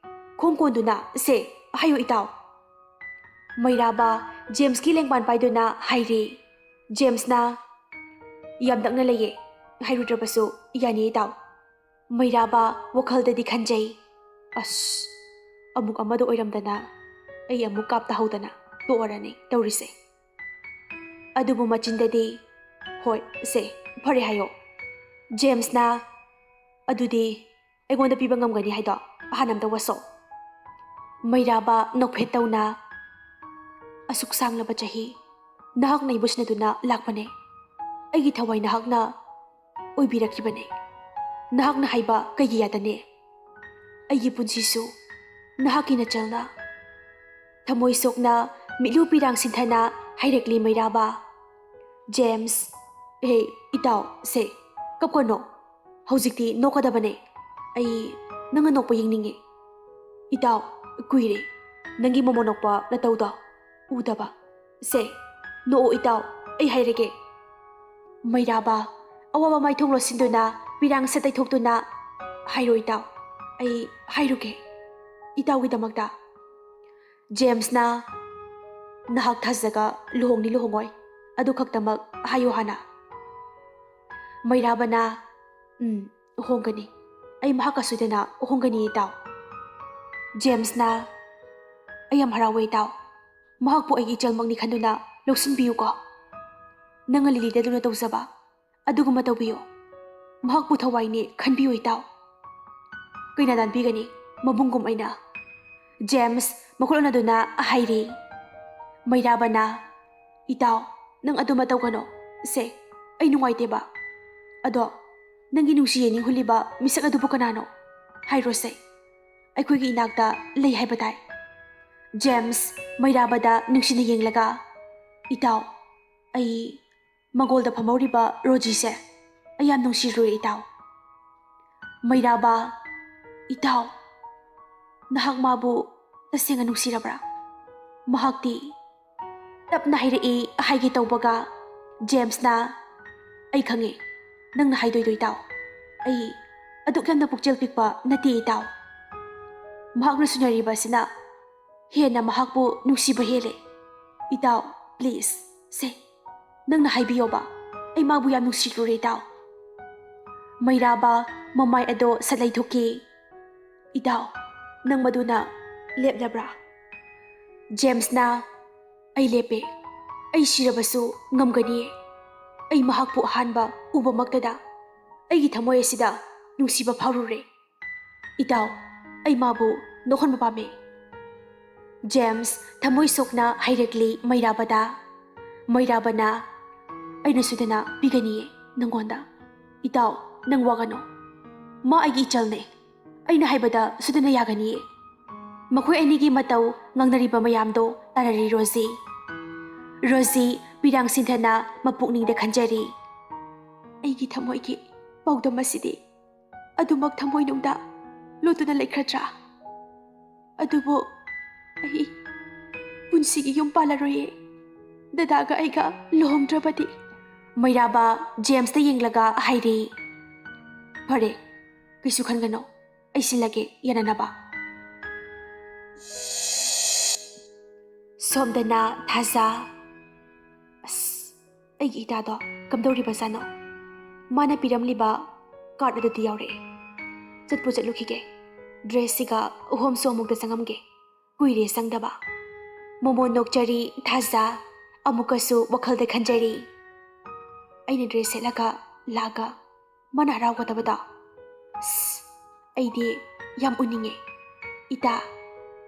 ꯈꯣꯡ ꯀꯣꯟꯗꯨꯅ ꯁꯦ, ꯍꯥꯏꯌꯨ ꯏꯇꯥꯎ꯫" ꯃꯩꯔꯥꯕ ꯖꯦꯝꯁꯀꯤ ꯂꯦꯡꯕꯥꯟ ꯄꯥꯏꯗꯨꯅ ꯍꯥꯏꯔꯤ꯫ ꯖꯦꯝꯁꯅ, "ꯌꯥꯝ ꯅꯛꯅ ꯂꯩꯌꯦ, ꯍꯥꯏꯔꯨꯗ꯭ꯔꯕꯁꯨ ꯌꯥꯅꯤ ꯏꯇꯥꯎ꯫ ꯃꯩꯔꯥꯕ ꯋꯥꯈꯜꯗꯗꯤ ꯈꯟꯖꯩ, "ꯑꯁ, ꯑꯃꯨꯛ ꯑꯃꯗ ꯑꯣꯏꯔꯝꯗꯅ ꯑꯩ ꯑꯃꯨꯛ ꯀꯥꯞꯇꯍꯧꯗꯅ ꯇꯣꯛꯑꯔꯅꯤ ꯇꯧꯔꯤꯁꯦ"꯫ ꯑꯗꯨꯕꯨ ꯃꯆꯤꯟꯗꯗꯤ, "ꯍꯣꯏ, ꯁꯦ, ꯐꯔꯦ ꯍꯥꯏꯌꯣ"꯫ ꯖꯦꯝꯁꯅ, "ꯑꯗꯨꯗꯤ ꯑꯩꯉꯣꯟꯗ ꯄꯤꯕ ꯉꯝꯒꯅꯤ ꯍꯥꯏꯗꯣ ꯑꯍꯥꯟ ꯑꯝꯇ ꯋꯥꯁꯣ"꯫ ꯃꯩꯔꯥꯕ ꯅꯣꯛꯐꯦꯠ ꯇꯧꯅ, "ꯑꯁꯨꯛ ꯁꯥꯡꯂꯕ ꯆꯍꯤ ꯅꯍꯥꯛꯅ ꯑꯩꯕꯨ ꯁꯤꯟꯅꯗꯨꯅ ꯂꯥꯛꯄꯅꯦ꯫ ꯑꯩꯒꯤ ꯊꯋꯥꯏ ꯅꯍꯥꯛꯅ ꯑꯣꯏꯕꯤꯔꯛꯈꯤꯕꯅꯦ꯫ ꯅꯍꯥꯛꯅ ꯍꯥꯏꯕ ꯀꯩꯒꯤ ꯌꯥꯗꯅꯤ? ꯑꯩꯒꯤ ꯄꯨꯟꯁꯤꯁꯨ ꯅꯍꯥꯛꯀꯤ ꯅꯆꯜꯅ"꯫ ꯊꯃꯣꯏ ꯁꯣꯛꯅ ꯃꯤꯠꯂꯨ ꯄꯤꯔꯥꯡ ꯁꯤꯟꯊꯅ ꯍꯥꯏꯔꯛꯂꯤ ꯃꯩꯔꯥꯕ꯫ ꯖꯦꯝꯁ, "ꯍꯦ, ꯏꯇꯥꯎ, ꯁꯦ, ꯀꯞꯀꯅꯣ꯫ ꯍꯧꯖꯤꯛꯇꯤ ꯅꯣꯛꯀꯗꯕꯅꯦ꯫ ꯑꯩ ꯅꯪꯅ ꯅꯣꯛꯄ ꯌꯦꯡꯅꯤꯡꯉꯤ꯫ ꯏꯇꯥꯎ, ꯀꯨꯏꯔꯦ ꯅꯪꯒꯤ ꯃꯣꯃꯣ ꯅꯣꯛꯄ ꯅꯇꯧꯗꯣ ꯎꯗꯕ꯫ ꯁꯦ, ꯅꯣꯛꯑꯣ ꯏꯇꯥꯎ, ꯑꯩ ꯍꯥꯏꯔꯒꯦ"꯫ ꯃꯩꯔꯥꯕ ꯑꯋꯥꯕ ꯃꯥꯏꯊꯣꯡ ꯂꯣꯠꯁꯤꯟꯗꯨꯅ ꯄꯤꯔꯥꯡꯁꯦ ꯇꯩꯊꯣꯛꯇꯨꯅ, "ꯍꯥꯏꯔꯣ ꯏꯇꯥꯎ, ꯑꯩ ꯍꯥꯏꯔꯨꯒꯦ ꯏꯇꯥꯎꯒꯤꯗꯃꯛꯇ"꯫ ꯖꯦꯝꯁꯅ, "ꯅꯍꯥꯛ ꯊꯥꯖꯒ ꯂꯨꯍꯣꯡꯅꯤ ꯂꯨꯍꯣꯡꯉꯣꯏ, ꯑꯗꯨ ꯈꯛꯇꯃꯛ ꯍꯥꯏꯌꯨ ꯍꯥꯟꯅ"꯫ ꯃꯩꯔꯥꯕꯅ, "ꯎꯝ, ꯍꯣꯡꯒꯅꯤ꯫ ꯑꯩ ꯃꯍꯥꯛꯀ ꯁꯣꯏꯗꯅ ꯍꯣꯡꯒꯅꯤ ꯏꯇꯥꯎ"꯫ ꯖꯦꯝꯁꯅ, "ꯑꯩ ꯌꯥꯝ ꯍꯔꯥꯎꯋꯦ ꯏꯇꯥꯎ꯫ ꯃꯍꯥꯛꯄꯨ ꯑꯩꯒꯤ ꯏꯆꯜꯃꯛꯅꯤ ꯈꯟꯗꯨꯅ ꯂꯧꯁꯤꯟꯕꯤꯌꯨꯀꯣ꯫ ꯅꯪꯅ ꯂꯤꯂꯤꯗ ꯂꯨꯅ ꯇꯧꯖꯕ ꯑꯗꯨꯒꯨꯝꯕ ꯇꯧꯕꯤꯌꯨ꯫ ꯃꯍꯥꯛꯄꯨ ꯊꯋꯥꯏꯅꯤ ꯈꯟꯕꯤꯌꯨ ꯏꯇꯥꯎ"꯫ "ꯀꯩꯅꯥ ꯗꯥꯟꯕꯤꯒꯅꯤ ꯃꯕꯨꯡꯒꯨꯝ ꯑꯩꯅ"꯫ ꯖꯦꯝꯁ ꯃꯈꯨꯠ ꯑꯣꯟꯅꯗꯨꯅ ꯍꯥꯏꯔꯤ꯫ ꯃꯩꯔꯥꯕꯅ, "ꯏꯇꯥꯎ, ꯅꯪ ꯑꯗꯨꯃ ꯇꯧꯒꯅꯣ꯫ ꯁꯦ, ꯑꯩ ꯅꯨꯡꯉꯥꯏꯇꯦꯕ꯫ ꯑꯗꯣ ꯅꯪꯒꯤ ꯅꯨꯡꯁꯤ ꯌꯦꯅꯤꯡꯍꯨꯜꯂꯤꯕ ꯃꯤꯁꯛ ꯑꯗꯨꯕꯨ ꯀꯅꯥꯅꯣ? ꯍꯥꯏꯔꯣꯁꯦ꯫ ꯑꯩꯈꯣꯏꯒꯤ ꯏꯅꯥꯛꯇ ꯂꯩ ꯍꯥꯏꯕ ꯇꯥꯏ"꯫ ꯖꯦꯝꯁ ꯃꯩꯔꯥꯕꯗ ꯅꯨꯡꯁꯤꯅ ꯌꯦꯡꯂꯒ, "ꯏꯇꯥꯎ, ꯑꯩ ꯃꯪꯒꯣꯜꯗ ꯐꯝꯍꯧꯔꯤꯕ ꯔꯣꯖꯤꯁꯦ ꯑꯩ ꯌꯥꯝ ꯅꯨꯡꯁꯤꯔꯨꯔꯦ ꯏꯇꯥꯎ"꯫ ꯃꯩꯔꯥꯕ, "ꯏꯇꯥꯎ, ꯅꯍꯥꯛ ꯃꯥꯕꯨ ꯇꯁꯦꯡꯅ ꯅꯨꯡꯁꯤꯔꯕ꯭ꯔꯥ? ꯃꯍꯥꯛꯇꯤ"꯫ ꯇꯞꯅ ꯍꯥꯏꯔꯛꯏ ꯍꯥꯏꯒꯦ ꯇꯧꯕꯒ ꯖꯦꯝꯁꯅ, "ꯑꯩ ꯈꯪꯉꯦ ꯅꯪꯅ ꯍꯥꯏꯗꯣꯏꯗꯣ ꯏꯇꯥꯎ꯫ ꯑꯩ ꯑꯗꯨꯛ ꯌꯥꯝꯅ ꯄꯨꯛꯆꯦꯜ ꯄꯤꯛꯄ ꯅꯠꯇꯦ ꯏꯇꯥꯎ꯫ ꯃꯍꯥꯛꯅ ꯁꯨꯅꯔꯤꯕ ꯑꯁꯤꯅ ꯍꯦꯟꯅ ꯃꯍꯥꯛꯄꯨ ꯅꯨꯡꯁꯤꯕ ꯍꯦꯜꯂꯦ꯫ ꯏꯇꯥꯎ, please, ꯁꯦ, ꯅꯪꯅ ꯍꯥꯏꯕꯤꯌꯣꯕ꯫ ꯑꯩ ꯃꯥꯕꯨ ꯌꯥꯝ ꯅꯨꯡꯁꯤꯔꯨꯔꯦ ꯏꯇꯥꯎ"꯫ ꯃꯩꯔꯥꯕ ꯃꯃꯥꯏ ꯑꯗꯣ ꯁꯠ ꯂꯩꯊꯣꯛꯈꯤ꯫ "ꯏꯇꯥꯎ, ꯅꯪ ꯃꯗꯨꯅ ꯂꯦꯞꯂꯕ꯭ꯔꯥ?" ꯖꯦꯝꯁꯅ, "ꯑꯩ ꯂꯦꯞꯄꯦ꯫ ꯑꯩ ꯁꯤꯔꯕꯁꯨ ꯉꯝꯒꯅꯤꯌꯦ꯫ ꯑꯩ ꯃꯍꯥꯛꯄꯨ ꯑꯍꯥꯟꯕ ꯎꯕꯃꯛꯇꯗ ꯑꯩꯒꯤ ꯊꯃꯣꯏ ꯑꯁꯤꯗ ꯅꯨꯡꯁꯤꯕ ꯐꯥꯎꯔꯨꯔꯦ꯫ ꯏꯇꯥꯎ, ꯑꯩ ꯃꯥꯕꯨ ꯅꯣꯛꯍꯟꯕ ꯄꯥꯝꯃꯤ꯫" ꯖꯦꯝꯁ ꯊꯃꯣꯏ ꯁꯣꯛꯅ ꯍꯥꯏꯔꯛꯂꯤ ꯃꯩꯔꯥꯕꯗ꯫ ꯃꯩꯔꯥꯕꯅ, "ꯑꯩꯅ ꯁꯣꯏꯗꯅ ꯄꯤꯒꯅꯤꯌꯦ ꯅꯪꯉꯣꯟꯗ꯫ ꯏꯇꯥꯎ, ꯅꯪ ꯋꯥꯒꯅꯨ꯫ ꯃꯥ ꯑꯩꯒꯤ ꯏꯆꯜꯅꯦ꯫ ꯑꯩꯅ ꯍꯥꯏꯕꯗ ꯁꯣꯏꯗꯅ ꯌꯥꯒꯅꯤꯌꯦ꯫" ꯃꯈꯣꯏ ꯑꯅꯤꯒꯤ ꯃꯇꯧ ꯉꯥꯡꯅꯔꯤꯕ ꯃꯌꯥꯝꯗꯣ ꯇꯥꯔꯔꯤ ꯔꯣꯖꯤ꯫ ꯔꯣꯖꯤ ꯄꯤꯔꯥꯡ ꯁꯤꯟꯊꯅ ꯃꯄꯨꯛꯅꯤꯡꯗ ꯈꯟꯖꯔꯤ꯫ "ꯑꯩꯒꯤ ꯊꯃꯣꯏꯒꯤ ꯄꯥꯎꯗꯝ ꯑꯁꯤꯗꯤ ꯑꯗꯨꯃꯛ ꯊꯃꯣꯏꯅꯨꯡꯗ ꯂꯣꯠꯇꯨꯅ ꯂꯩꯈ꯭ꯔꯗ꯭ꯔꯥ? ꯑꯗꯨꯕꯨ ꯑꯩ ꯄꯨꯟꯁꯤꯒꯤ ꯌꯨꯝ ꯄꯥꯜꯂꯔꯣꯏꯌꯦ꯫ ꯗꯗꯥꯒ ꯑꯩꯒ ꯂꯨꯍꯣꯡꯗ꯭ꯔꯕꯗꯤ꯫" ꯃꯩꯔꯥꯕ ꯖꯦꯝꯁꯇ ꯌꯦꯡꯂꯒ ꯍꯥꯏꯔꯤ, "ꯐꯔꯦ, ꯀꯩꯁꯨ ꯈꯟꯒꯅꯨ, ꯑꯩ ꯁꯤꯜꯂꯒꯦ ꯌꯥꯅꯅꯕ꯫" ꯁꯣꯝꯗꯅ ꯊꯥꯖ, "ꯑꯁ, ꯑꯩꯒꯤ ꯏꯇꯥꯗꯣ ꯀꯝꯗꯧꯔꯤꯕꯖꯥꯠꯅꯣ? ꯃꯥꯅ ꯄꯤꯔꯝꯂꯤꯕ ꯀꯥꯔꯠ ꯑꯗꯨꯗꯤ ꯌꯥꯎꯔꯛꯑꯦ꯫ ꯆꯠꯄꯨ ꯆꯠꯂꯨꯈꯤꯒꯦ꯫ ꯗ꯭ꯔꯦꯁꯁꯤꯒ ꯎꯍꯣꯝꯁꯨ ꯑꯃꯨꯛꯇ ꯆꯪꯉꯝꯒꯦ꯫ ꯀꯨꯏꯔꯦ ꯆꯪꯗꯕ꯫" ꯃꯣꯃꯣꯟ ꯅꯣꯛꯆꯔꯤ ꯊꯥꯖ, ꯑꯃꯨꯛꯀꯁꯨ ꯋꯥꯈꯜꯗ ꯈꯟꯖꯔꯤ, "ꯑꯩꯅ ꯗ꯭ꯔꯦꯁ ꯁꯦꯠꯂꯒ ꯂꯥꯛꯑꯒ ꯃꯥꯅ ꯍꯔꯥꯎꯒꯗꯕꯗꯣ꯫ ꯑꯁ, ꯑꯩꯗꯤ ꯌꯥꯝ ꯎꯅꯤꯡꯉꯦ꯫ ꯏꯇꯥ,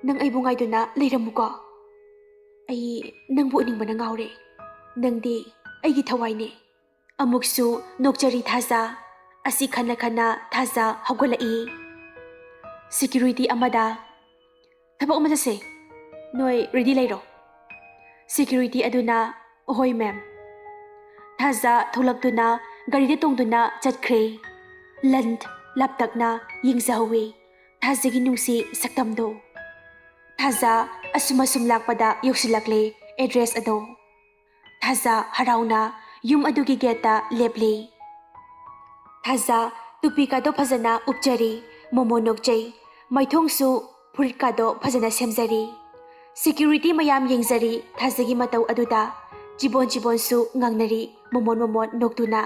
ꯅꯪ ꯑꯩꯕꯨ ꯉꯥꯏꯗꯨꯅ ꯂꯩꯔꯝꯃꯨꯀꯣ꯫ ꯑꯩ ꯅꯪꯕꯨ ꯎꯅꯤꯡꯕꯅ ꯉꯥꯎꯔꯦ꯫ ꯅꯪꯗꯤ ꯑꯩꯒꯤ ꯊꯋꯥꯏꯅꯦ꯫" ꯑꯃꯨꯛꯁꯨ ꯅꯣꯛꯆꯔꯤ ꯊꯥꯖ꯫ ꯑꯁꯤ ꯈꯟꯅ ꯈꯟꯅ ꯊꯥꯖ ꯍꯧꯒꯠꯂꯛꯏ꯫ ꯁꯦꯀ꯭ꯌꯨꯔꯤꯇꯤ ꯑꯃꯗ, "ꯊꯕꯛ ꯑꯃ ꯆꯠꯁꯦ꯫ ꯅꯣꯏ ꯔꯦꯗꯤ ꯂꯩꯔꯣ꯫" ꯁꯦꯀ꯭ꯌꯨꯔꯤꯇꯤ ꯑꯗꯨꯅ, "ꯑꯍꯣꯏ, ꯃꯦꯝ꯫" ꯊꯥꯖ ꯊꯣꯛꯂꯛꯇꯨꯅ ꯒꯥꯔꯤꯗ ꯇꯣꯡꯗꯨꯅ ꯆꯠꯈ꯭ꯔꯦ꯫ ꯂꯟ ꯂꯥꯞꯇꯛꯅ ꯌꯦꯡꯖꯍꯧꯋꯤ ꯊꯥꯖꯒꯤ ꯅꯨꯡꯁꯤ ꯁꯛꯇꯝꯗꯣ꯫ ꯊꯥꯖ ꯑꯁꯨꯝ ꯑꯁꯨꯝ ꯂꯥꯛꯄꯗ ꯌꯧꯁꯤꯜꯂꯛꯂꯦ ꯑꯦꯗ꯭ꯔꯦꯁ ꯑꯗꯣ꯫ ꯊꯥꯖ ꯍꯔꯥꯎꯅ ꯌꯨꯝ ꯑꯗꯨꯒꯤ ꯒꯦꯠꯇ ꯂꯦꯞꯂꯤ꯫ ꯊꯥꯖ ꯇꯨꯄꯤꯀꯥꯗꯣ ꯐꯖꯅ ꯎꯞꯆꯔꯤ, ꯃꯣꯃꯣ ꯅꯣꯛꯆꯩ, ꯃꯥꯏꯊꯣꯡꯁꯨ ꯐꯨꯔꯤꯠꯀꯥꯗꯣ ꯐꯖꯅ ꯁꯦꯝꯖꯔꯤ꯫ ꯁꯦꯀ꯭ꯌꯨꯔꯤꯇꯤ ꯃꯌꯥꯝ ꯌꯦꯡꯖꯔꯤ ꯊꯥꯖꯒꯤ ꯃꯇꯧ ꯑꯗꯨꯗ, ꯆꯤꯕꯣꯟ ꯆꯤꯕꯣꯟꯁꯨ ꯉꯥꯡꯅꯔꯤ ꯃꯣꯃꯣꯟ ꯃꯣꯃꯣꯟ ꯅꯣꯛꯇꯨꯅ꯫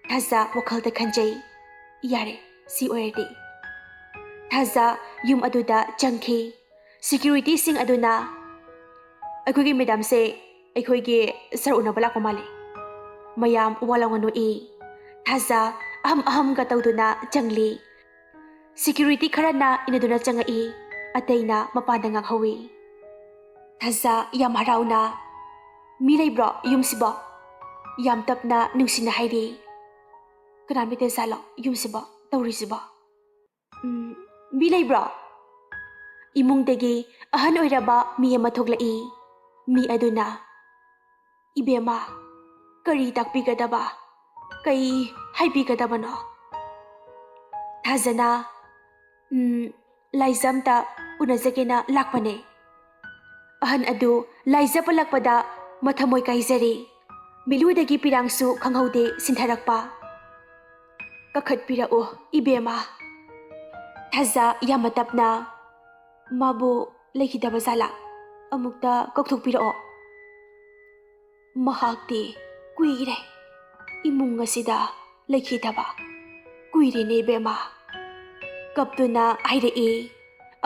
ꯊꯥꯖ ꯋꯥꯈꯜꯗ ꯈꯟꯖꯩ꯫ ꯌꯥꯔꯦ, ꯁꯤ ꯑꯣꯏꯔꯗꯤ꯫ ꯊꯥꯖ ꯌꯨꯝ ꯑꯗꯨꯗ ꯆꯪꯈꯤ꯫ ꯁꯦꯀ꯭ꯌꯨꯔꯤꯇꯤꯁꯤꯡ ꯑꯗꯨꯅ, "ꯑꯩꯈꯣꯏꯒꯤ ꯃꯦꯗꯥꯝꯁꯦ ꯑꯩꯈꯣꯏꯒꯤ ꯁꯔ ꯎꯅꯕ ꯂꯥꯛꯄ ꯃꯥꯜꯂꯤ꯫ ꯃꯌꯥꯝ ꯋꯥ ꯂꯥꯎꯒꯅꯨ" ꯏ꯫ ꯊꯥꯖ ꯑꯍꯝ ꯑꯍꯝꯒ ꯇꯧꯗꯨꯅ ꯆꯪꯂꯤ꯫ ꯁꯦꯀ꯭ꯌꯨꯔꯤꯇꯤ ꯈꯔꯅ ꯏꯟꯅꯗꯨꯅ ꯆꯪꯉꯛꯏ, ꯑꯇꯩꯅ ꯃꯄꯥꯟꯗ ꯉꯥꯡꯍꯧꯏ꯫ ꯊꯥꯖ ꯌꯥꯝ ꯍꯔꯥꯎꯅ, "ꯃꯤ ꯂꯩꯕ꯭ꯔꯣ ꯌꯨꯝꯁꯤꯕꯣ?" ꯌꯥꯝ ꯇꯞꯅ ꯅꯨꯡꯁꯤꯅ ꯍꯥꯏꯔꯤ꯫ "ꯀꯅꯥ ꯃꯩꯇꯩ ꯖꯥꯠꯂꯣ ꯌꯨꯝꯁꯤꯕꯣ ꯇꯧꯔꯤꯁꯤꯕꯣ?" "ꯎꯝ, ꯃꯤ ꯂꯩꯕ꯭ꯔꯣ?" ꯏꯃꯨꯡꯗꯒꯤ ꯑꯍꯟ ꯑꯣꯏꯔꯕ ꯃꯤ ꯑꯃ ꯊꯣꯛꯂꯛꯏ꯫ ꯃꯤ ꯑꯗꯨꯅ, "ꯏꯕꯦꯝꯃ, ꯀꯔꯤ ꯇꯥꯛꯄꯤꯒꯗꯕ? ꯀꯩ ꯍꯥꯏꯕꯤꯒꯗꯕꯅꯣ?" ꯊꯥꯖꯅ, "ꯎꯝ, ꯂꯥꯏꯖ ꯑꯝꯇ ꯎꯅꯖꯒꯦꯅ ꯂꯥꯛꯄꯅꯦ꯫" ꯑꯍꯟ ꯑꯗꯨ ꯂꯥꯏꯖ ꯄꯜꯂꯛꯄꯗ ꯃꯊꯃꯣꯏ ꯀꯥꯏꯖꯔꯦ꯫ ꯃꯤꯠꯂꯨꯗꯒꯤ ꯄꯤꯔꯥꯡꯁꯨ ꯈꯪꯍꯧꯗꯦ ꯁꯤꯟꯊꯔꯛꯄ꯫ "ꯀꯥꯈꯠꯄꯤꯔꯛꯎ, ꯏꯕꯦꯝꯃ꯫" ꯊꯥꯖ ꯌꯥꯝꯅ ꯇꯞꯅ, "ꯃꯥꯕꯨ ꯂꯩꯈꯤꯗꯕ ꯖꯥꯠꯂꯥ? ꯑꯃꯨꯛꯇ ꯀꯧꯊꯣꯛꯄꯤꯔꯛꯑꯣ꯫" "ꯃꯍꯥꯛꯇꯤ ꯀꯨꯏꯔꯦ ꯏꯃꯨꯡ ꯑꯁꯤꯗ ꯂꯩꯈꯤꯗꯕ꯫ ꯀꯨꯏꯔꯦꯅꯦ ꯏꯕꯦꯝꯃ꯫" ꯀꯞꯇꯨꯅ ꯍꯥꯏꯔꯛꯏ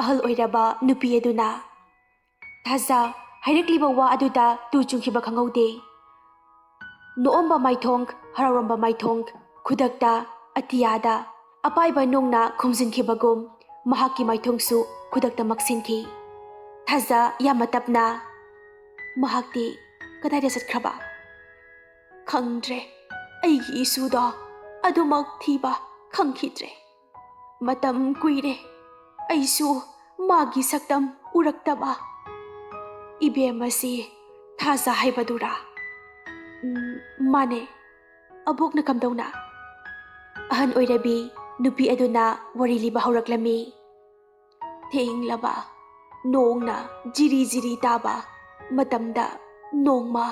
ꯑꯍꯜ ꯑꯣꯏꯔꯕ ꯅꯨꯄꯤ ꯑꯗꯨꯅ꯫ ꯊꯥꯖ ꯍꯥꯏꯔꯛꯂꯤꯕ ꯋꯥ ꯑꯗꯨꯗ ꯇꯨ ꯆꯨꯡꯈꯤꯕ ꯈꯪꯍꯧꯗꯦ꯫ ꯅꯣꯛꯑꯝꯕ ꯃꯥꯏꯊꯣꯡ, ꯍꯔꯥꯎꯔꯝꯕ ꯃꯥꯏꯊꯣꯡ, ꯈꯨꯗꯛꯇ ꯑꯇꯤꯌꯥꯗ ꯑꯄꯥꯏꯕ ꯅꯣꯡꯅ ꯈꯨꯝꯖꯤꯟꯈꯤꯕꯒꯨꯝ ꯃꯍꯥꯛꯀꯤ ꯃꯥꯏꯊꯣꯡꯁꯨ ꯈꯨꯗꯛꯇ ꯃꯛꯁꯤꯟꯈꯤ꯫ ꯊꯥꯖ ꯌꯥꯝꯅ ꯇꯞꯅ, "ꯃꯍꯥꯛꯇꯤ ꯀꯗꯥꯏꯗ ꯆꯠꯈ꯭ꯔꯕ?" "ꯈꯪꯗ꯭ꯔꯦ꯫ ꯑꯩꯒꯤ ꯏꯁꯨꯗꯣ ꯑꯗꯨꯃꯛ ꯊꯤꯕ ꯈꯪꯈꯤꯗ꯭ꯔꯦ꯫ ꯃꯇꯝ ꯀꯨꯏꯔꯦ ꯑꯩꯁꯨ ꯃꯥꯒꯤ ꯁꯛꯇꯝ ꯎꯔꯛꯇꯕ꯫" "ꯏꯕꯦꯝꯃꯁꯤ ꯊꯥꯖ ꯍꯥꯏꯕꯗꯨꯔꯥ?" "ꯎꯝ, ꯃꯥꯅꯦ꯫ ꯑꯕꯣꯛꯅ ꯀꯝꯗꯧꯅ?" ꯑꯍꯟ ꯑꯣꯏꯔꯕꯤ ꯅꯨꯄꯤ ꯑꯗꯨꯅ ꯋꯥꯔꯤ ꯂꯤꯕ ꯍꯧꯔꯛꯂꯝꯃꯤ꯫ ꯊꯦꯡꯂꯕ ꯅꯣꯡꯅ ꯖꯤꯔꯤ ꯖꯤꯔꯤ ꯇꯥꯕ ꯃꯇꯝꯗ ꯅꯣꯡꯃ